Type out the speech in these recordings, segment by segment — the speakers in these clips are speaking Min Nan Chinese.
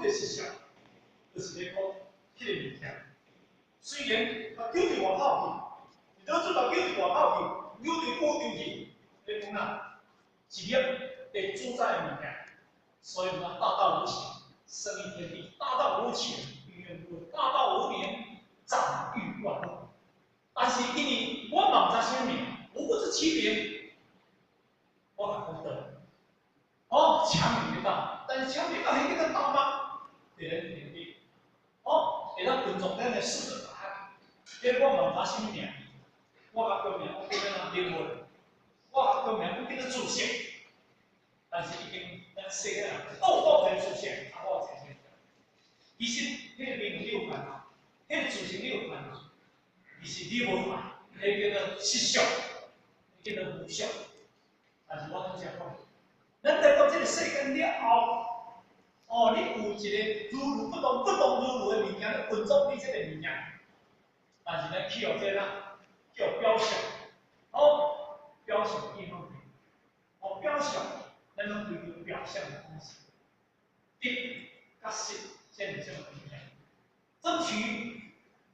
一个實相，就是咧講彼个物件。雖然共丟佇外口去，老子共丟佇外口去，丟佇宇宙去，你講啊，一粒會主宰的物件，所以講大道無形，生於天地；大道無情，運用不大道無名，長育萬物。但是因為我嘛毋知啥物名，無不知其名，我共講對。哦，強名的道，但是強名道彼叫做道嗎？佇咧天地，哦，會當運作咱的四個大。彼我嘛毋知啥物名，我共講名，我叫做靈魂，我共講名，我叫做自性。但是已經咱細個人都講一個自性，啊，我有一個。其實彼個靈魂你有看嗎？彼個自性你有看嗎？其實你無看，彼叫做實相，叫做無相。但是我拄才講，咱來到這個世間了後，哦，你有一個如如不動、不動如如的物件咧運作你這個物件，但是咱去予這個叫表象，哦，表象意方面，哦，表象，咱攏追求表象的東西，得佮失，這兩種物件，爭取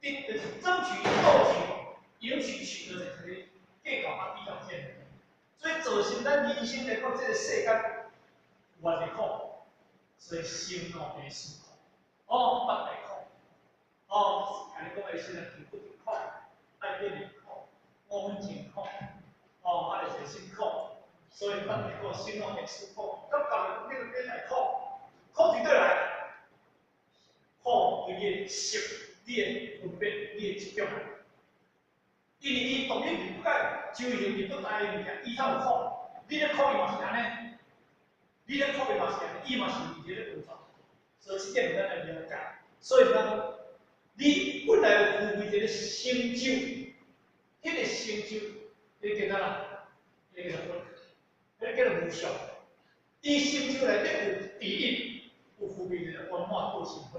得就是爭取、鬥取、贏取、取得這個計較佮比較這個，所以造成咱人生來講，這個世間有偌濟苦，所以生老病死苦，哦，八大苦，哦，共你講的是求不得苦，愛別離苦，五蘊情苦，哦，啊，就是心苦，所以八大苦，生老病死苦，感覺那個八大苦，苦佇佗來？苦對你的識、你的分別、你的執著。因為伊動力不改，就用不大的物件，伊才有苦。你咧苦伊嘛是按呢，你咧苦伊嘛是按呢，伊嘛是佇咧運作。所以這點咱來了解。所以講，你本來有具備一個成就，彼個成就，彼個叫啥？彼個叫做佛，彼個叫做無相。伊成就內底有第一，有具備一個圓滿道成佛，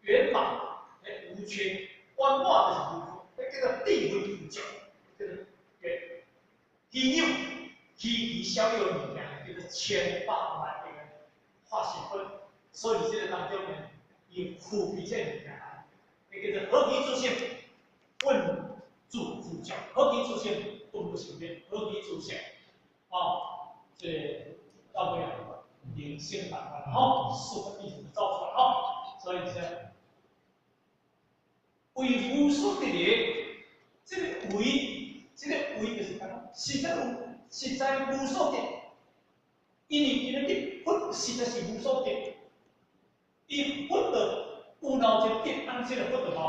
圓滿的無缺，圓滿就是無缺。彼叫做智慧具足，叫做虛有虛擬小有的物件，叫做千百萬個化身佛。所以這個當中呢，伊有具備這個物件，彼叫做何其自性，本自具足；何其自性，本不生滅；何其自性，哦，這個到尾啊，靈性辦法吼，四個意思走出來吼，所以說。為無所得的，這個為，這個為就是講，實在有，實在無所得。因為伊咧得佛實在是無所得，伊佛就有留一個得，按這個佛就無，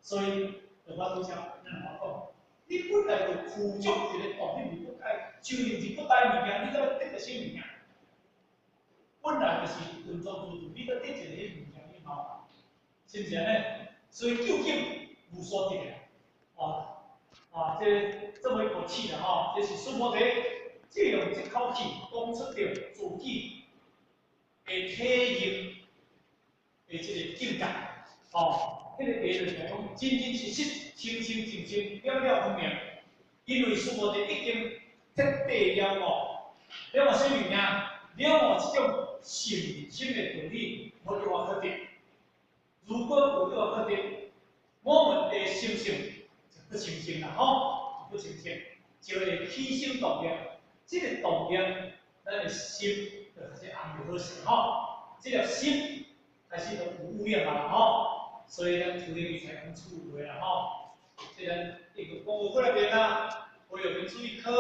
所以就我拄才咱話講，你本來就具足一個動力不改，就用一不帶物件，你怎麼得著啥物件？本來就是運作如如，你閣得一個彼物件，你麻煩，是毋是按呢？所以究竟無所得的，哦，啊，這這麼一口氣啦吼，這是須菩提借用這口氣講出著自己的體驗的這個境界，哦，彼個話就是講真真實實、清清淨淨、了了分明。因為須菩提已經徹底了悟，了悟啥物件？了悟這種甚深的道理，無意外可得。如果有意外可得，我們的心性就不清淨啦，吼，就不清淨，就會起心動念。這個動念，咱的心就開始紅就好勢吼。這個心開始就有污染啊，吼。所以咱處理才講處話啦，吼。這咱一個講話過來邊啊，我有明珠一顆，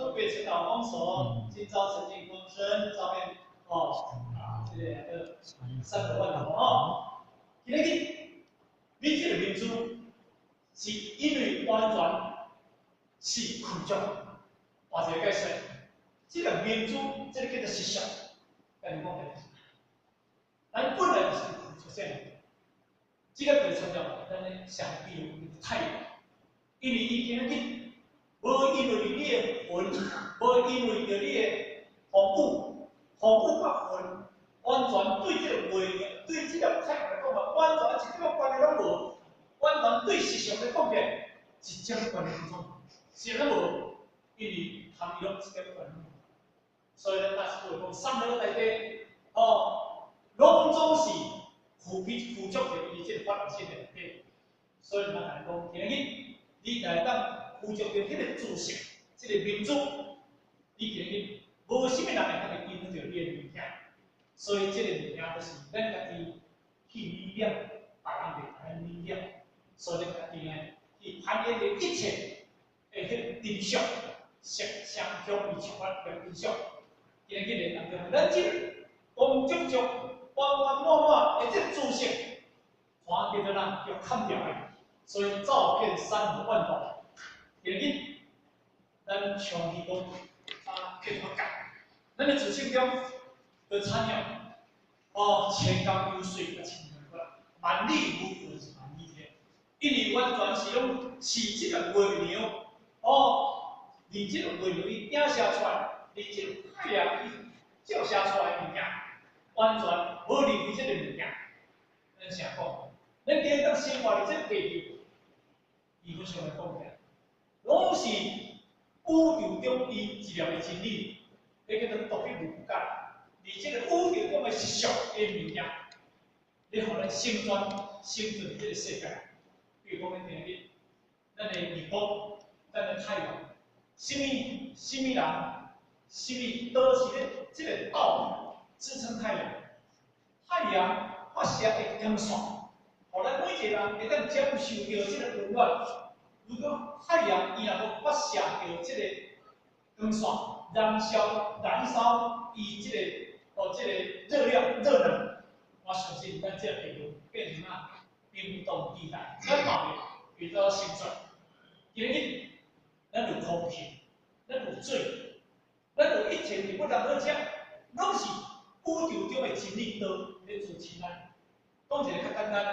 手背陳老光手，今朝陳進光生，照片哦，這個三百萬頭吼。今日你這個明珠是因為完全是具足，換一個解釋，這個明珠這個叫做實相，共你講的，咱本來就是具足性，這個就參照咱的上帝太陽，因為伊今日無因為你的雲，無因為著你的風雨，風雨佮雲，完全對這個月，對這個太陽來講嘛，完全一點仔關係攏無，完全對實相來講起來，一點關係攏無，是安無，因為含伊攏一點關係攏無。所以咱大師父講，三寶大帝，哦，攏總是附着佇伊這個法性內底。所以咱來講，今日你若會當附著著彼個知識，這個民主，你今日無啥物人會當去影響著你的物件。所以這個物件就是咱家己去理念，別人袂共咱理念，所以咱家己呢去攀岩著一切的彼個真相，相相向伊出發的真相。今日當中，咱這講足足圓圓滿滿的這個知識，看叫做哪叫砍掉的，所以照遍山河萬道。今日咱長期講啊，去發覺，咱的知識中都產了哦，千江有水啊，千江萬里無雲是萬里天，因為完全是攏是這個月亮哦，你這個月亮伊影射出來，你這個太陽伊照射出來的物件，完全無離開這個物件。咱啥講？咱今日當生活佇這個地球，基本上來講起來，攏是宇宙中伊一粒的真理，彼叫做獨一無二。佇這個宇宙中的實相的物件，咧予咱生存佇這個世界。比如講，咱今日，咱的日光，咱的太陽，啥物人，啥物都是咧這個道支撐太陽。太陽發射的光線，予咱每一個人會當接受著這個溫暖。如果太陽伊若無發射著這個光線，燃燒伊這個哦這個熱量熱能，我相信咱這個地球變成啊冰凍地帶，咱嘛袂當生存。今日咱有空氣，咱有水，咱有一切物人好食，攏是宇宙中的真理道咧支持咱。講一個較簡單的，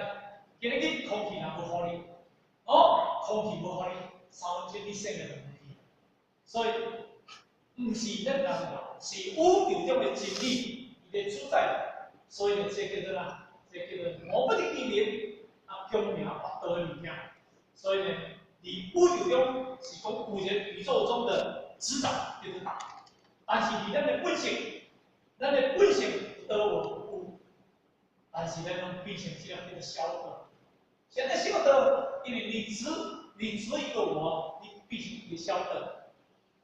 今日空氣若無予你，哦，空氣無予你，3分鐘你性命就無去。所以，毋是咱人，是宇宙中的真理，伊咧主宰。所以呢，這叫做啥？這叫做無不得其名，啊，強名拔道的物件。所以呢，佇宇宙中是講有一個宇宙中的執掌叫做道，但是佇咱的本性，咱的本性都有，但是咱攏變成這個叫做小道。現在小道，因為你執一個我，你變成一個小道。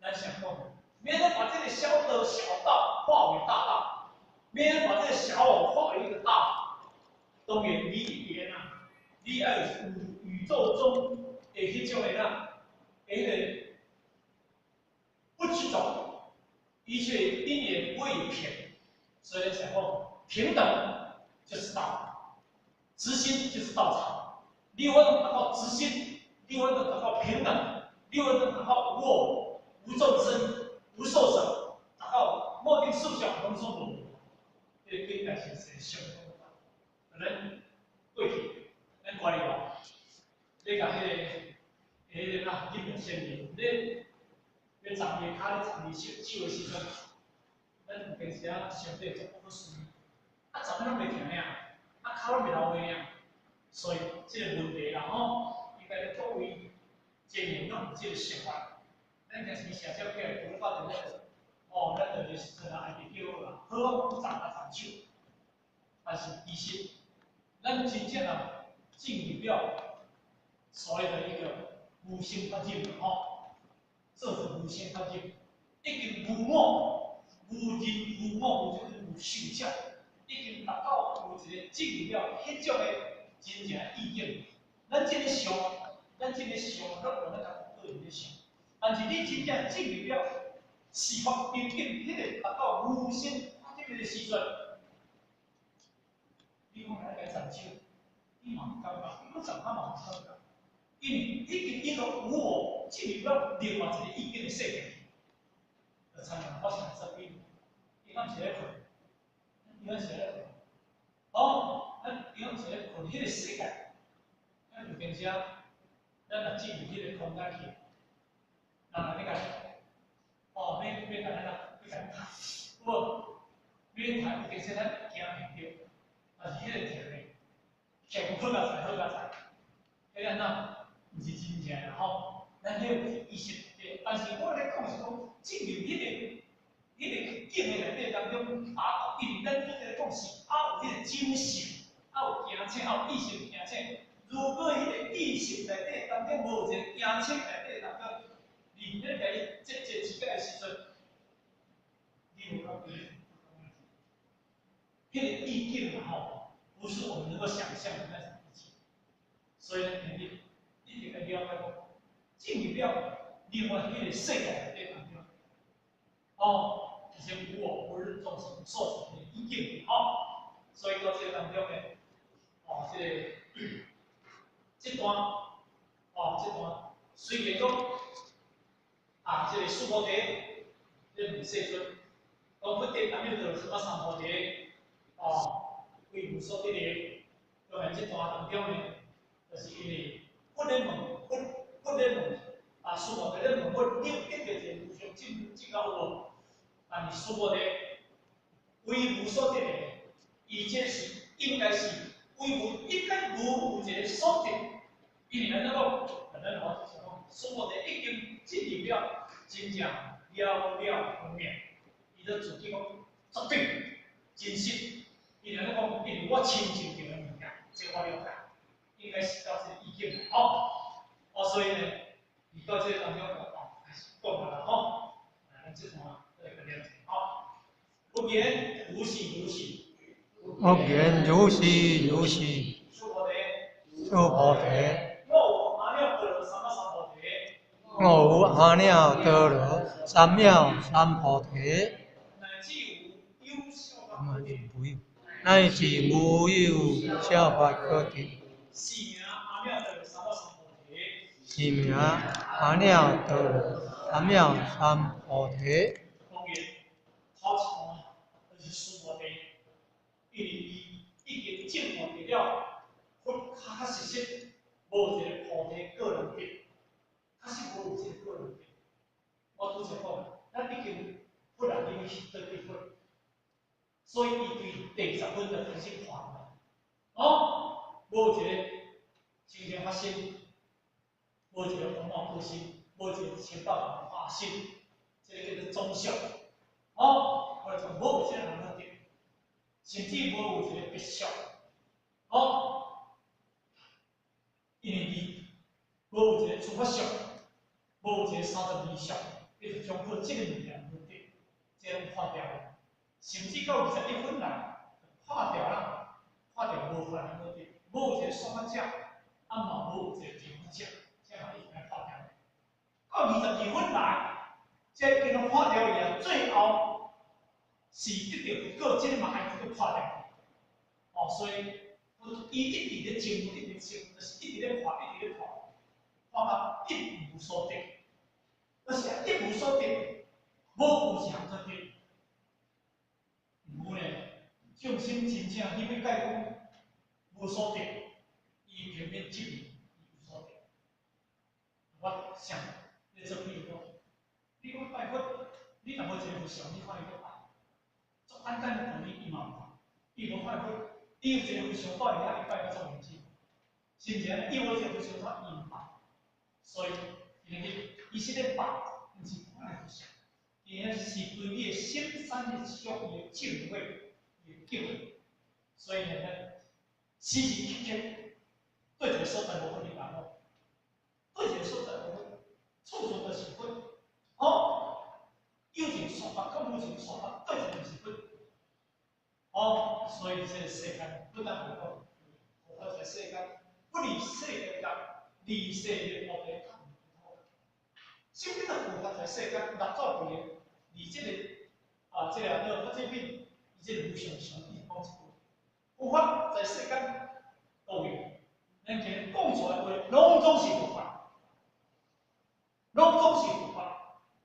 咱想講，免得把這個小道小道化為大道，免得把這個小我化為一個大。當然，你一邊啊，你愛有宇宙中的彼種的啦，彼個不執著，一切因緣歸於平，所以想講平等就是道，直心就是道場。你有法度達到直心，你有法度達到平等，你有法度達到無我、無眾生、無壽者，達到莫定數小攏總無。這個境界是相當大。咱過去，咱管理哦，你共彼個啊，入先人，你你站伊跤，你站伊手的時陣，咱有平時啊，身體足不舒服，啊，站攏袂疼爾，啊，跤攏袂流血爾，所以這個問題啦吼，應該各位經驗攏有這個想法。咱平時社交起來，除了發著咧，哦，咱就時陣啊，愛佇叫啦，好好站啊站手，但是其實，咱真正啊進入了所謂的一個無生法忍吼，做做無生法忍，已經無我、無人、無我、無就是無受者，已經達到有一個進入了彼種的真正意境。咱這個想，咱這個想，攏用咱家己個人咧想。但是你真正進入了四法究竟，彼個達到無生法忍的時陣，你講來共站手，你嘛毋感覺，你講站較嘛毋感覺，因為已經一個無我進入了另外一個意境的世界。就親像我上身邊，伊敢是咧睏，伊敢是咧睏，哦，咱伊敢是咧睏彼個世界，咱有當時啊，咱若進入彼個空間去，人來欲共，哦，欲共咱啊，欲共咱抬，有無？欲抬有當時咱驚袂著，但是彼個疼的，徛好佳哉好佳哉，彼個按怎？毋是真正的吼，咱彼個是意識，但是我咧講是講進入彼個境的內底當中，達到，因為咱拄才咧講是啊有彼个精神，啊有惊醒，啊有意识惊醒。如果彼个意識內底當中無一个驚醒內底當中，你咧共伊節節之間的時陣，你無法度。彼個意境嘛吼，不是我們能夠想象的那種意境。所以呢，你一定要了解講，進入了另外彼個世界內底當中，哦，其實無我不認眾生所成的意境，吼。所以到這個當中呢，哦，這段，哦，這段雖然講，啊，這個須菩提，咧問世尊，講佛得阿耨多羅三藐三菩提，哦，為無所得的，當然這段當中呢，就是因為佛咧問佛，佛咧問，啊，須菩提咧問佛，你有得著一個無上正正覺無？但是須菩提為無所得的，伊這是應該是為無應該無有一個所得，因為按怎講？咱吼就是講，須菩提已經進入了真正了了分明，伊就自己講絕對真實。伊按怎講？因為我親證著的物件，這個我了解，應該是到這個意境來吼。哦，所以呢，伊到這個當中哦，開始講啊啦吼。來，咱這段來個了解吼。佛言：如是如是。佛言：如是如是。須菩提。須菩提。我有阿耨多羅三藐三菩提。我有阿耨多羅三藐三菩提。乃至無有小法可得。乃至無有小法可得。是名阿耨多羅三藐三菩提。是名阿耨多羅三藐三菩提。當然，頭一段就是須菩提，因為伊已經證悟了佛確確實實無一個菩提個人得，確實無有這個個人得。我拄才講，咱已經佛啊，你欲去倒去佛，所以伊對第十分就開始看啦。哦，無一個清淨法身，無一個煩惱過身，無一個千百萬化身，這個叫做總相。哦，我來講，無有這個人可得，甚至無有一個別相。哦，因為伊無有一個諸法相，無有一個32相，伊就將靠這個物件去得，這攏破掉了。甚至到21分來，破掉啦，破掉無法可得，無有一個說法者，啊嘛無有一個聽法者，這嘛已經破掉。到22分來，這已經攏破掉去啊，最後是得著佛果，這個嘛愛閣破掉。哦，所以伊一直咧證悟，一直證，就是一直咧破，一直咧破，破到一無所得。就是一無所得，無有一項可得。有呢，眾生真正你欲解講無所得，伊偏偏執著有所得。我想咧做比如講，你講拜佛，你若無一個佛像，你看伊閣拜，足簡單的道理伊嘛有看，伊無拜佛，你有一個佛像擺佇遐，伊拜甲足認真，是毋是按呢？伊無一個佛像，伊毋拜，所以伊咧伊是咧拜，毋是看佛像。伊彼是對你的心產生一種伊的敬畏，伊的敬畏，所以呢，咱時時刻刻對一個所在無佛你煩惱，對一個所在無佛，處處都是佛。哦，有一個說法，佮無一個說法，對一個就是佛。哦，所以這個世間不但無講，佛法在世間，不離世間覺，離世的菩提。什麼叫做佛法在世間？六祖規个，佇這個啊，這個叫做法界品，伊這個無上上伊講一句：佛法在世間，各位，咱今日講出來話，攏總是佛法，攏總是佛法。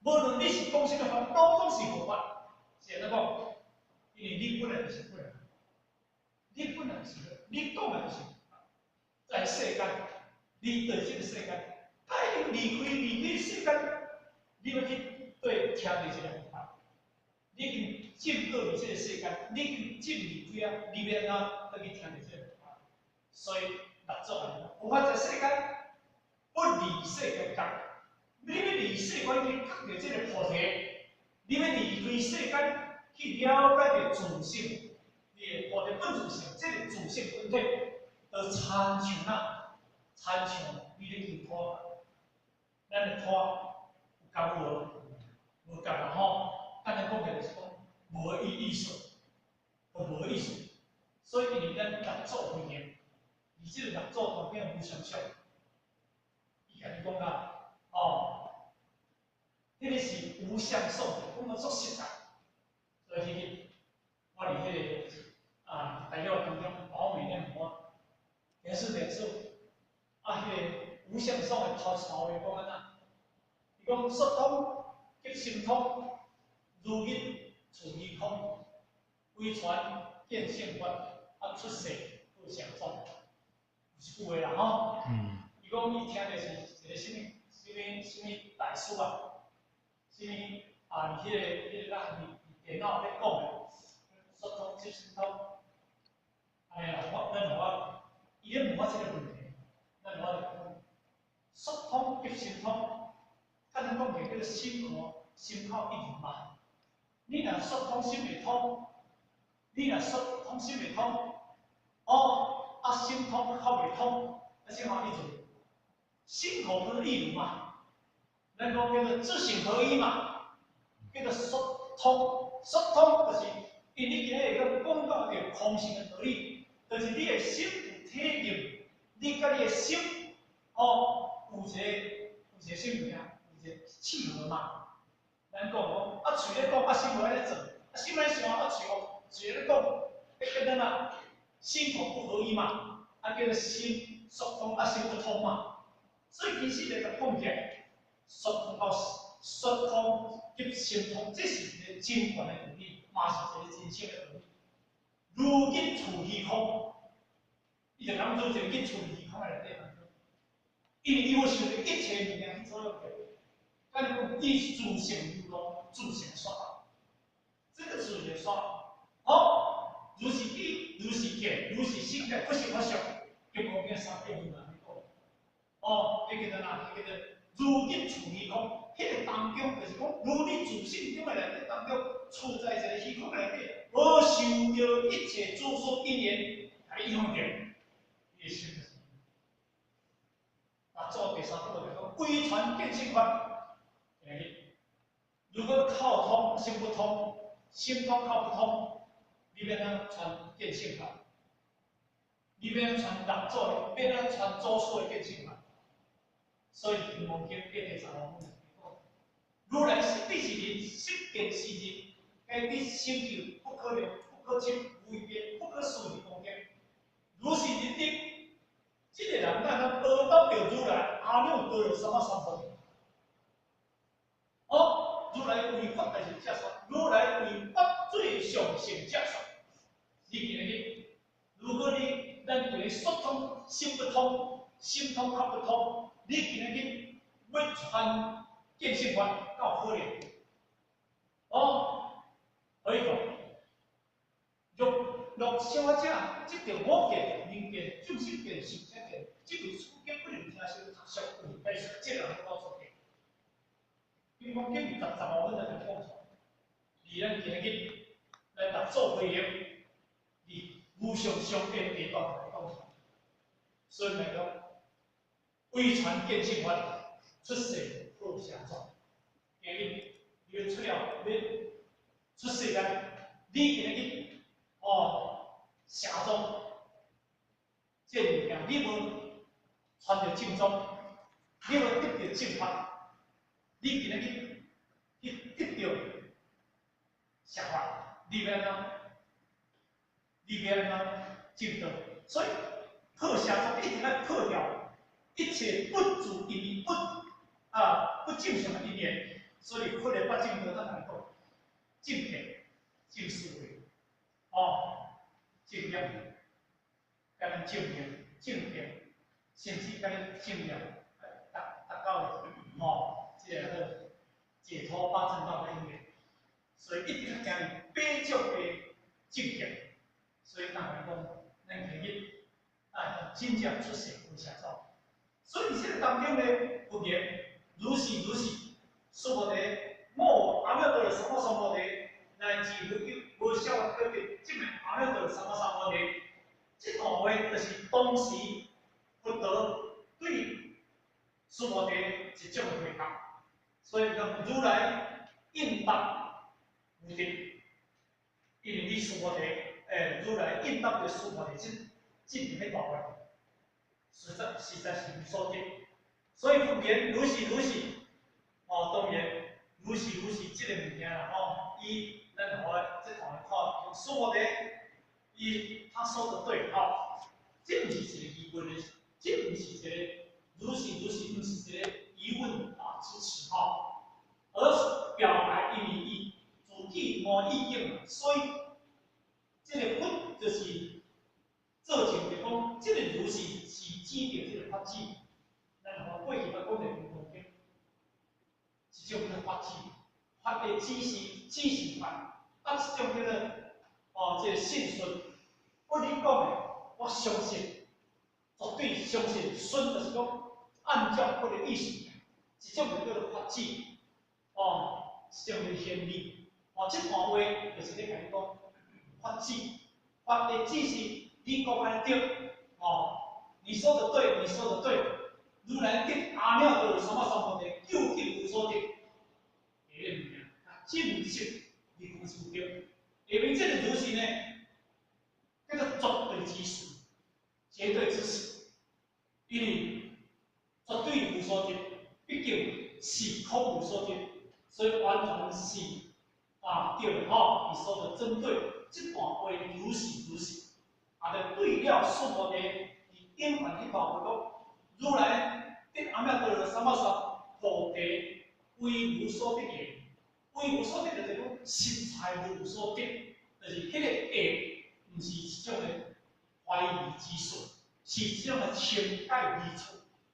無論你是講啥物法，攏總是佛法。是按怎講？因為你本來就是佛，你本來就是佛，你講的就是佛法。在世間，你對這個世間。他已經離開世間，你欲去對聽著這個佛法，你已經進過佇這個世間，你已經進離開啊，你欲按怎閣去聽著這個佛法？所以六祖按呢，佛法在世間，不離世間覺。你欲離世間去覺著這個菩提，你欲離開世間去了解著自性，你的菩提本自性，這個自性本體，就親像哪，親像你咧求拖，咱的拖有共無？無共啦吼。簡單講起來就是講無意思，都無意思。所以因為咱六祖慧能，而這個六祖壇經無相續，伊家己講啦，哦，彼個是無相頌，講得足實在。所以彼日我佇彼個啊大約當中，寶美念佛，電視電視，啊，彼個無相頌的頭一頭話講按怎？伊講說通即心通，如日處虛空，唯傳見性法，啊出世破邪宗，有一句話啦吼。伊講伊聽著是一個啥物啥物啥物大師啊，啥物啊？彼個咱佇電腦咧講的，說通即心通，按呢啦，我咱予我，伊咧問我這個問題，咱我就講，說通即心通，簡單講起來叫做心口心口一如嘛。你若說通心袂通，你若說通心袂通，哦，啊心通口袂通，啊心口一如，心口不是一如嘛？咱講叫做知行合一嘛，叫做說通，說通就是因你今日會講到一個空性的道理，就是你的心有體驗，你佮你的心，哦，有一個啥物件，有一個契合嘛。咱講講，啊喙咧講，啊心無按呢做，啊心咧想，啊喙哦喙咧講，彼叫做哪？心口不合一嘛，啊叫做心說通，啊心不通嘛。所以其實來共講起來，說通到說通及心通，這是一個真懸的道理，嘛是一個真實的道理。如日處虛空，伊就講做一個日處虛空的內底當中，因為伊無想著一切物件去做了個。咱講伊自性如來，自性說法，這個自性說法，哦，如是見，如是見，如是性界，不是法相，金剛經300嘛，你講，哦，彼叫做哪？彼叫做如日處虛空，彼個當中就是講，如你自性中的內底當中，處在一個虛空內底，無受著一切諸事因緣來影響著，伊的心就是。啊，做第三步就講，唯傳見性法。如果口通心不通，心通口不通，你欲按怎傳見性法？你欲按怎傳六祖的，欲按怎傳祖師的見性法？所以《金剛經》第十五分講，如來實地是人，實見是人，該得成就不可量、不可測、無異邊、不可思議功德。如是人得，這個人咱通得到著如來阿耨多羅三藐三菩提。哦，如來為法大乘者說，如來為法最上乘者說。你今日，如果你咱對說通心不通，心通口不通，你今日欲傳見性法，夠可能？哦，可以講，若若小者，得著我見、人見、眾生見、壽者見，這個此經不能聽受讀誦，有解說，這人攏出見。金剛經15分就講出來，而咱今日來六祖慧能，佇無上上見地段來講出來，所以來講，唯傳見性法，出世破邪宗。今日你欲出了，欲出世間，你今日哦邪宗，這個物件你無傳著正宗，你無得著正法。你今日去得著邪法，你欲按怎？你欲按怎證道？所以破邪宗一定愛破掉一切不住因不啊不正常的因緣。所以破了八正道，咱來講正見、正思維，哦，正念，共咱正念、正見，甚至共咱正念達達到哦。這個叫解脫八正道的因緣，所以一定要行入八種的境界。所以當來講，咱今日啊，真正出世破邪宗。所以佇這個當中呢，佛言如是如是，說菩提，我阿耨多羅三藐三菩提，乃至無無小法可得，證明阿耨多羅三藐三菩提。這段話就是當時佛陀對須菩提一種回答，所以講如來應答無得，因為你須菩提，如來應答的須菩提這這邊大話，實在是無所得，所以佛言如是如是，哦，當然如是如是這個物件啦，吼，伊咱互這段看，須菩提，伊他說的對，吼，這毋是一個疑問的，這毋是一個如是如是，毋是一個疑問啊之詞，吼，而是表達因為伊自己無意見，所以這個佛就是做證就講，這個如是是指著這個法子。咱吼過去捌講著金剛經，一種叫法子，法的指示指示法，啊，一種叫做哦，這個信順。我你講的，我相信，絕對相信。順就是講按照佛的意思，一種就叫做法子，哦，一種叫顯理。哦，這段話就是咧共你講法子，法的指示，你講按呢對，哦，你說的對，你說的對。如來得阿耨多羅三藐三菩提，究竟無所得。下個物件，證實你講是對。下面這個如是呢，叫做絕對之實，絕對之實。因為絕對無所得，畢竟是空無所得，所以完全是啊對的吼。伊說的針對這段話如是如是，啊，就對了須菩提，伊應還彼段話講，如來得阿耨多羅三藐三菩提，為無所得也。為無所得就是講實在無所得，就是彼個得，毋是一種的懷疑之術，是一種的清解之處，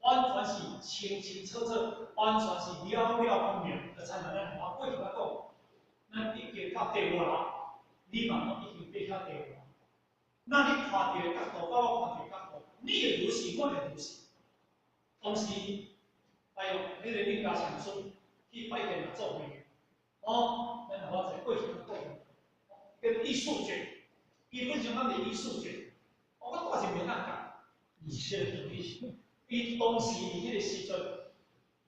完全是清清楚楚，完全是了了分明。就親像咱我過去捌講，咱已經到地獄啦，你嘛攏已經爬到地獄。那你看著的角度，佮我看著的角度，你的如是，我的如是。當時，哎喲，彼個楞伽禪師去拜見六祖慧哦，咱若我在過去捌講，叫做異數覺，基本上咱是異數覺。我帶一面仔講，你是什麼意思？伊當時佇彼個時陣，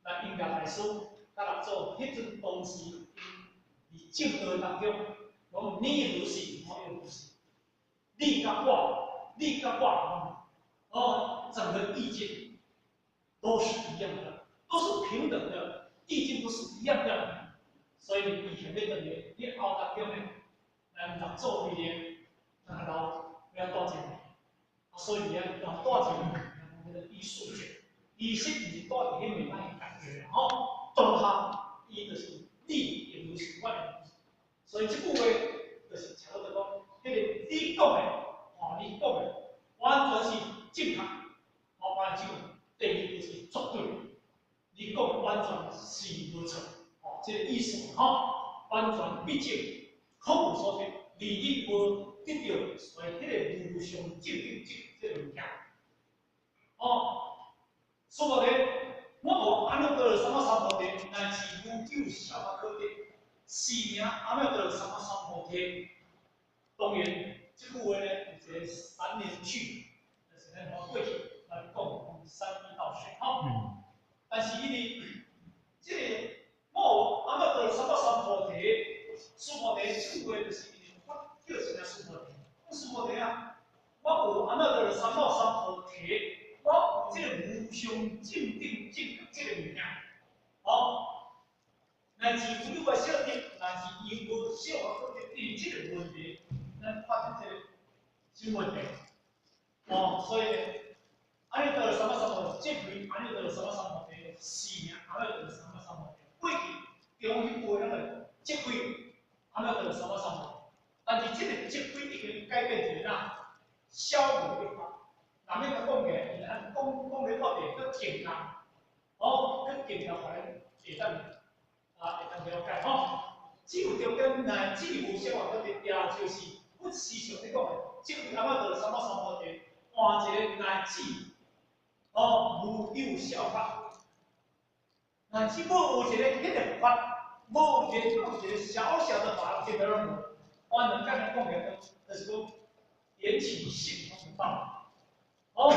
來楞伽大師佮六祖，彼陣當時佇證道當中，講你如是，我亦如是，你佮我，你佮我，哦，整個意境都是一樣的，都是平等的，意境都是一樣的。所以以前咧當個，你後當中呢，咱六祖慧能，咱老要帶一個，所以啊，要帶一個，叫做異數覺，其實毋是帶佇彼面仔的感覺吼，當下伊就是你亦如是，我亦如是，所以這句話就是差不多講，彼個你講的，吼，你講的完全是正確，吼，完全第二就是絕對，你講的完全是無錯。這個意思吼，完全畢竟空無所得，而你無得著所謂彼個無上正等正這個物件。哦，須菩提，我無阿耨多羅三藐三菩提，乃至無有小法可得，是名阿耨多羅三藐三菩提。當然，這句話呢，有一個三連句，就是咱過去來講三一道學吼。但是因為這個。我有阿耨多羅三藐三菩提，須菩提這句話就是因為我叫一聲須菩提，講須菩提啊，我有阿耨多羅三藐三菩提，我有這個無上正等正覺這個物件，哦，乃至無有愛小得，乃至伊無小法可得，因為這個問題，咱發現這個什麼問題？哦，所以阿耨多羅三藐三菩提，這句阿耨多羅三藐三菩提，是名阿耨多羅三藐三菩提。過去中彼句話攏會即句阿耨多羅三藐三菩提，但是這個即句已經改變一個啦，小無一法。人欲共講起來，伊按講講咧到底閣更加，哦，閣更加予咱會當啊會當了解吼。只有中間乃至無小法可得，也就是佛時常咧講的，即句阿耨多羅三藐三菩提，換一個乃至哦無有小法。乃至無有一個彼個法，無有一個一個小小的法，這個攏無。我能简单讲起，就是讲缘起性空的道理。哦，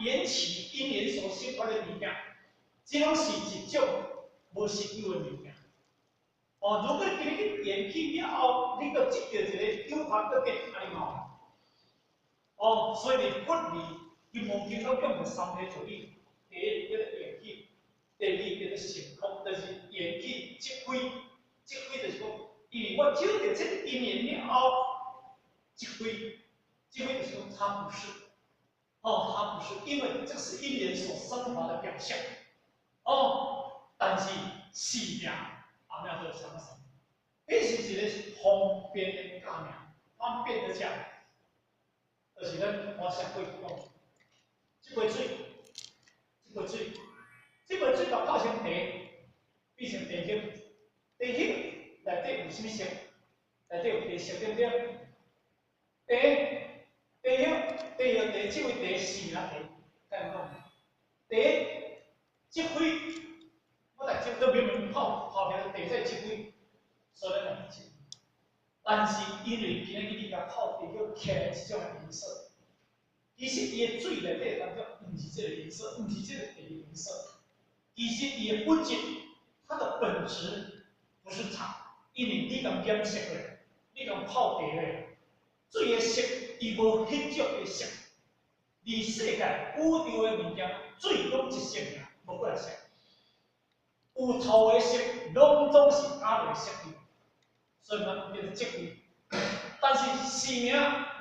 缘起因缘所生发的物件，这拢是一种無實有的物件。哦，如果你今日去緣起了後，你閣執著一個有法閣變，按呢嘛。哦，所以佇佛理金剛經攏講著三個道理：第一叫做緣起，第二叫做性空，就是緣起即非，即非就是講，因為我找著這個因緣了後，即非，即非就是講它不是，哦，它不是，因為這是因緣所生發的表象。哦，但是是名阿彌陀佛啥？彼是一個方便的假名，方便的講，就是咱我上過講，這杯水，這杯水，這杯水共泡成茶，變成茶葉，茶葉內底有啥物色？內底有茶色，對毋對？茶，茶葉，茶葉茶，這位茶是名茶，敢講？茶，積灰，我來這都明明泡泡起來茶在積灰，所以咱來積。但是因為今日你共泡茶叫起來這種的顏色，其實伊的水內底當中毋是這個顏色，毋是這個茶的顏色。其實伊的本質，它的本質不是茶，因為你共染色的，你共泡茶的，水的色伊無彼種的色。佇世界宇宙的物件，水攏一色爾，無幾若色。有頭的色，攏總是加落色去，所以嘛叫做積灰。但是是名，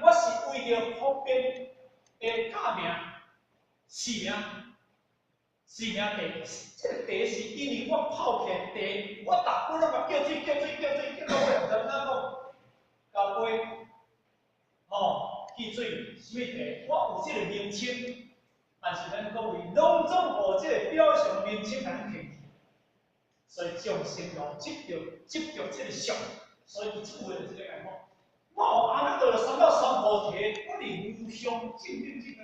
我是為著方便的假名，是名，是名茶，這個茶是因為我泡起來茶，我逐擺攏共叫水叫水叫水叫到尾，毋知按怎講，交杯，吼，汽水，啥物茶，我有這個名稱，但是咱各位攏總予這個表象名稱共騙去，所以眾生就執著執著這個相，所以伊這句話就是咧共講。我予阿耨多羅三藐三菩提，我佇無上正等正覺，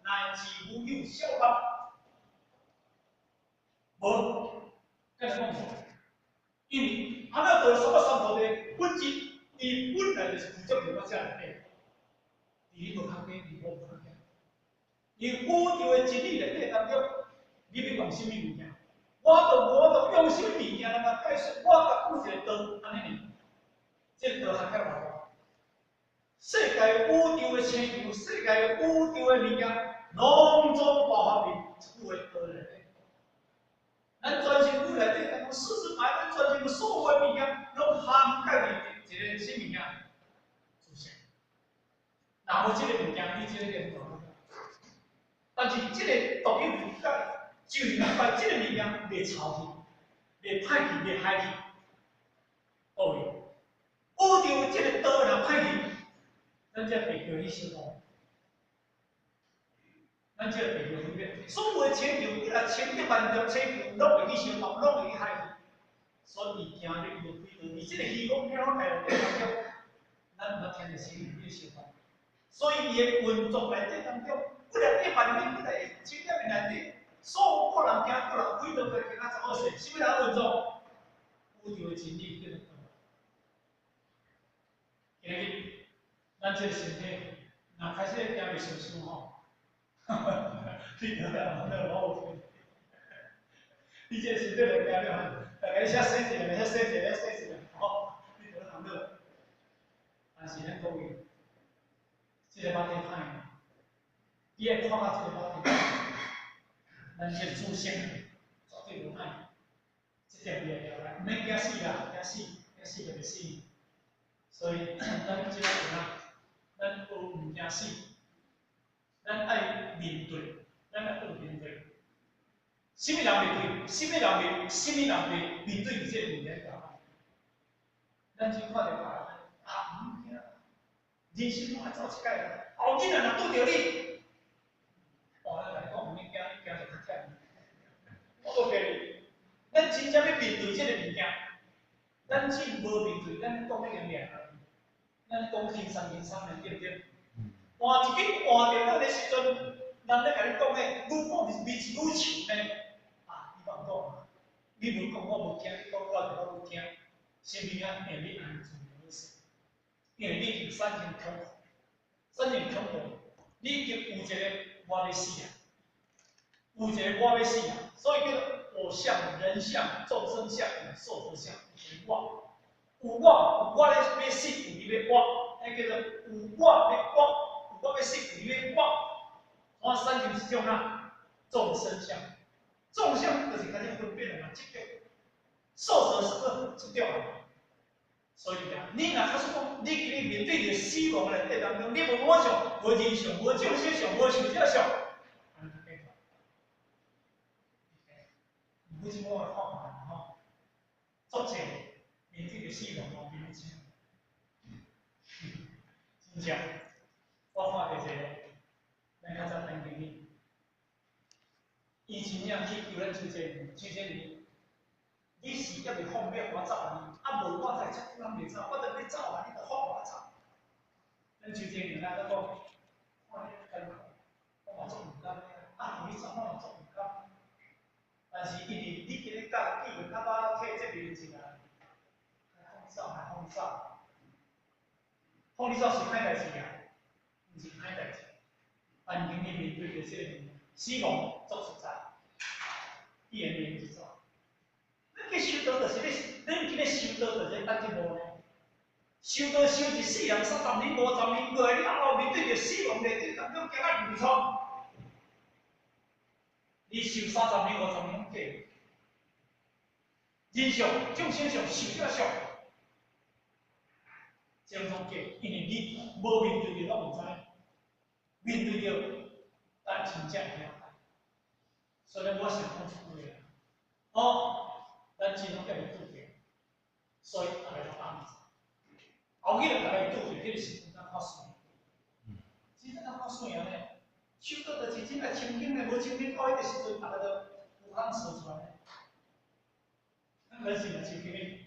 乃至無有少法，無，敢若講無，因為阿耨多羅三藐三菩提本質，伊本來就是具足佇我遮內底，佇你無較低，佇我無較低。伊宇宙的真理內底當中，你欲用啥物物件？我都無法度用啥物物件來共解釋。我共講一個道，按呢爾，這個道較較偌大？世界宇宙的星球，世界宇宙的物件，攏總包含佇這句話道內底。咱全身軀內底，當講四肢百骸，全身所有的物件，攏涵蓋佇一個啥物件？自性。若無這個物件，你這個念頭。但是這個獨一無二，就是把這個物件袂臭去，袂歹去，袂害去。各位，宇宙這個道若歹去，咱才袂叫你小動，咱才袂叫毀滅。所有的星球，幾若千億萬粒星球，攏會去相動，攏會去害去。所以伊行入無軌道，佇這個虛空飄來當中，咱毋捌聽著聲音去相動。所以伊的運作內底當中，幾若億萬億、幾若億千億內底，所有個人行個人軌道，就行啊怎好勢？啥物人運作？宇宙的真理叫做道。今日咱這個身體，若開始行袂順順吼，你得了，得了，我有聽。你這個身體來行了，大家寫寫一下，寫寫一下，寫一下，吼，你得了，了。但是咱各位，這個肉體歹，你愛看甲這個肉體，咱這個自性絕對無歹，這點你會了解，毋免驚死啦，驚死，驚死就袂死。所以咱這擺怎咱學毋驚死，咱愛面對，咱愛學面對。啥物人袂對？啥物人袂？啥物人袂面對佇這個問題頭？咱只看著別人啊，毋驚，人生攏愛走一擺啦，後日若拄著你，哦，咱共你講毋免驚，你驚就較忝。我無騙你，咱真正欲面對這個物件，咱只無面對，咱講咧嚴嚴。咱講輕鬆輕鬆的，對毋對？換一間換電腦的時陣，人咧共你講的，愈講是愈愈像呢。啊，你莫講，你無講我無驚，你講我就我愈驚。啥物啊？會你安全的意思。因為你已經產生恐怖，產生恐怖，你已經有一個我欲死啊，有一個我欲死啊，所以叫做我相、人相、眾生相、壽者相，有我，有我，有我咧欲死，有你欲活，彼叫做有我欲活，有我欲死，有你欲活，我產生一種啊眾生相，眾生就是開始分別了嘛，執著，壽者是個執著啊。所以啊，你若假使講，你今日面對著死亡內底當中，你無我相，無人相，無眾生相，無壽者相，按呢解決。毋過這我來看看吼，足濟面對著死亡哦，面前，真正，我看著一個，咱較早曾經哩，伊真正去求咱周杰倫，周杰倫。你是猶未放欲我走呢？啊，無我才遮久攏袂走，我等你走啊，你就放我走。咱周杰倫來閣講，看你艱苦，我嘛足毋甘的，啊，予你走我嘛足毋甘。但是因為你今日教記較早替這邊一來，來放你走，來放你走，放你走是歹代志啊，毋是歹代志。但經你面對著這個死亡，足實在，伊會免去走。咱去修道就是咧，咱今日修道就是等這步呢。修道修一世人30年、50年過來了後，面對著死亡的這當中，驚甲入倉。你修30年、50年攏假。人相、眾生相、壽者相，這攏總假，因為你無面對著，攏毋知。面對著，咱真正會了解。所以我想講一句話，哦。咱真攏猶未拄著，所以逐家都放走。後日逐家會拄著，彼個時陣咱看水，真正看水啊呢。修道就是真愛清淨的，無清淨到彼個時陣，逐家都有空說出來。咱是若清淨的，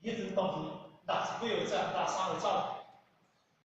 彼陣當時60幾歲走，63歲走，